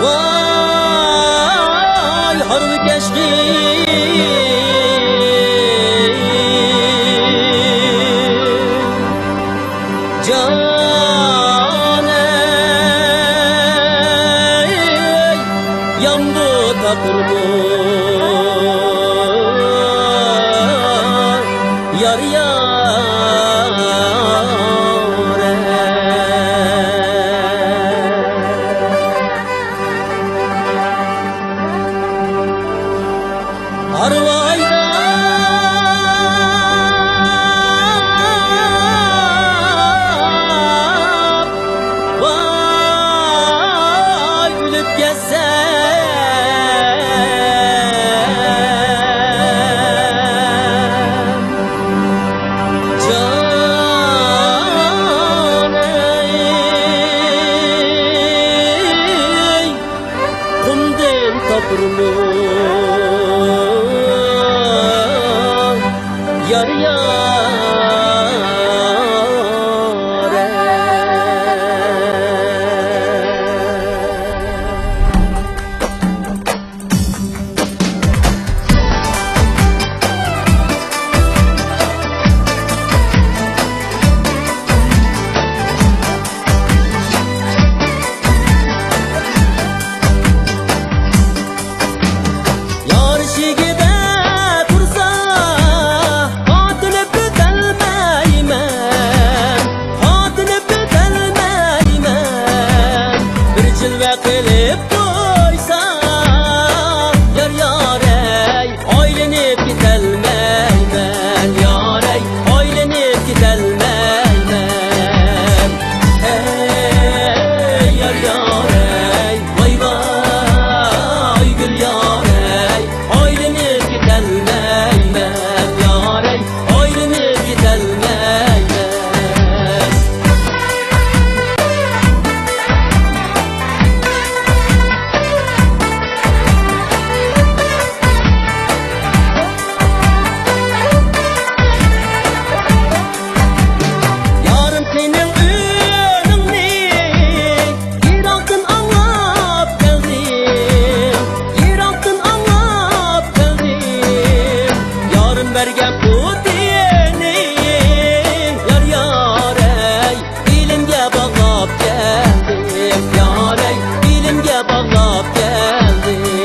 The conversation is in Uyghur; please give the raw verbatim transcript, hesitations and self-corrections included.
ۋاي ھارۋىكەش قىز، جانەي، يامدۇ تاپۇرمۇ يار يارەي. ھارۋايدا ۋاي ئۆلۈپ كەتسەم، جانەي، قۇمدىن تاپۇرمۇ يار يارەي. يار ئىشىكىدە تۇرسا، ئاتىلىپ كېتەلمەيمەن، ئاتىلىپ كېتەلمەيمەن. بىر جىلۋە قىلىپ قويسا، يار يارەي، ئايلىنىپ كېتەلمەيمەن، يارەي، ئايلىنىپ كېتەلمەيمەن. ئەي يار يارەي، ۋاي ۋاي گۈل يارەي، ئايلىنىپ كېتەلمەيمەن، يارەي، ئايلىنىپ كېتەلمەيمەن. يارىم سېنىڭ ئۈنۈڭنى يىراقتىن ئاڭلاپ كەلدىم، يىراقتىن ئاڭلاپ كەلدىم. يارىم بەرگەن خوتۇنى، يار يارەي، بېلىمگە باغلاپ كەلدىم، يارەي، بېلىمگە باغلاپ كەلدىم.